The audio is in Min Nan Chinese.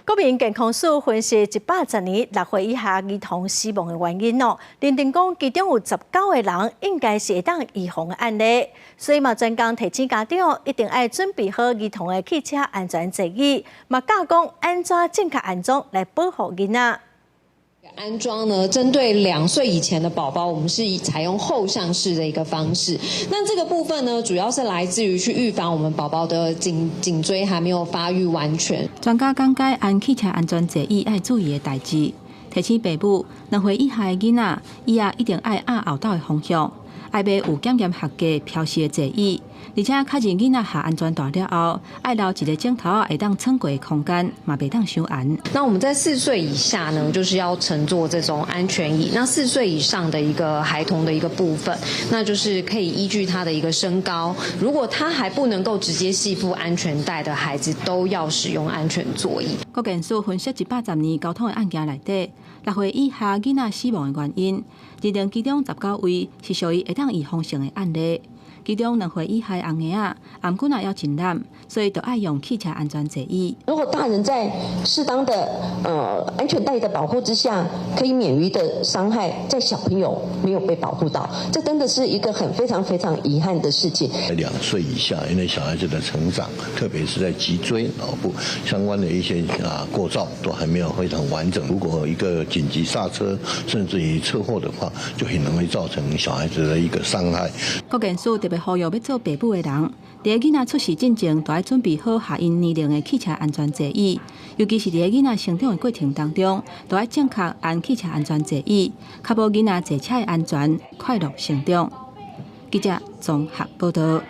國民健康署分析110年6歲以下兒童死亡的原因哦，認定講其中有19個人應該是會當預防的案例，所以嘛專工提醒家長一定愛準備好兒童的汽車安全座椅，嘛教講按怎正確安裝來保護囡仔。安裝呢，針對2歲以前的寶寶，我們是以採用後向式的一個方式。那這個部分呢，主要是來自於去預防我們寶寶的頸椎還沒有發育完全。專家講解按汽車安全座椅愛注意的代誌，提醒爸母2歲以下的囡仔，椅仔一定愛壓後斗的方向，愛買有檢驗合格標示的座椅，而且確認囡仔下安全帶了後，愛留一個枕頭仔會當撐過的空間，嘛袂當傷懸。那我們在四歲以下呢，就是要乘坐這種安全椅。那四歲以上的一個孩童的一個部分，那就是可以依據他的一個身高，如果他還不能夠直接繫縛安全帶的孩子，都要使用安全座椅。國健署分析110年交通的案件內底，6歲以下囡仔死亡的原因，認定其中19位是屬於會當預防性的案例。其中2歲以下的紅嬰仔，頷頸仔猶真躡，所以就愛用汽車安全座椅。如果大人在適當的安全帶的保護之下，可以免於的傷害，在小朋友沒有被保護到，這真的是一個很非常非常遺憾的事情。2歲以下，因為小孩子的成長，特別是在脊椎、腦部相關的一些構造都還沒有非常完整。如果一個緊急剎車，甚至於車禍的話，就很容易造成小孩子的一個傷害。國健署特別呼籲欲做爸母的人，佇囡仔出世進前，就愛準備好合𪜶年齡的汽車安全座椅，尤其是佇囡仔成長的過程當中，就愛正確按汽車安全座椅，確保囡仔坐車的安全、快樂成長。記者綜合報道。